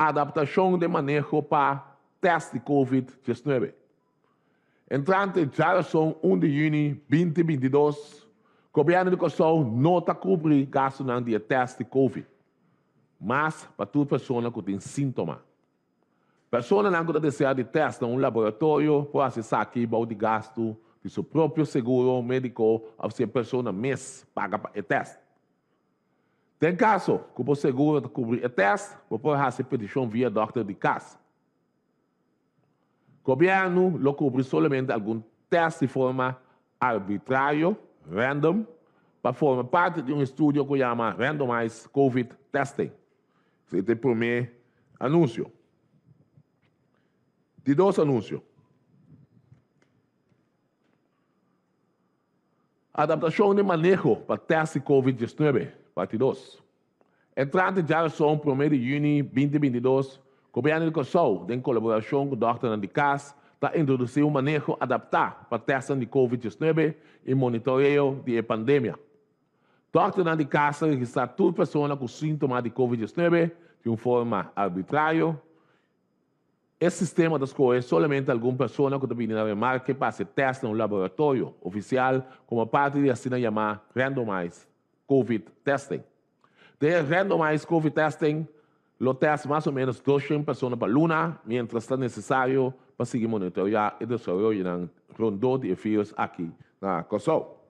Adaptashon den maneho pa tèst di Covid 19. Entrante djarason un di yüni 2022, Gobièrnu di Kòrsou no ta kubri gastunan di e tèst di Covid mas pa tur persona ku tin síntoma. Personanan ku ta deseá di tèst na un laboratorio por hasi esaki bou di gastu di su propio seguro médiko òf si e persona mes paga pa e tèst. Den kaso ku bo seguro ta kubri e tèst, bo por hasi petishon via dòkter di kas. Gobièrnu lo kubri solamente algun tèst di forma arbitrario, random, pa forma parti di un estudio ku yama Randomized Covid Testing. Esei ta e promé anunsio. Di dos anunsio. Adaptashon di maneho pa tèst di Covid 19, parti dos. Entrante djarason promé di yüni 2022, Gobièrnu di Kòrsou den kolaborashon ku dòkternan di kas ta introdusí un maneho adaptá pa tèstnan di Covid 19 i monitoreo di e pandemia. Dòkternan di kas ta registrá tur persona ku síntoma di Covid 19 di un forma arbitrario. E sistema ta skohe solamente algun persona ku ta bini na remarke pa hasi tèst na un laboratorio ofisial komo parti di asina yamá randomized Covid testing. Den e randomized Covid testing lo tèst mas o ménos 200 persona pa luna miéntras ta nesesario pa sigui monitoreá e desaroyonan rondó di e vírus aki na Kòrsou.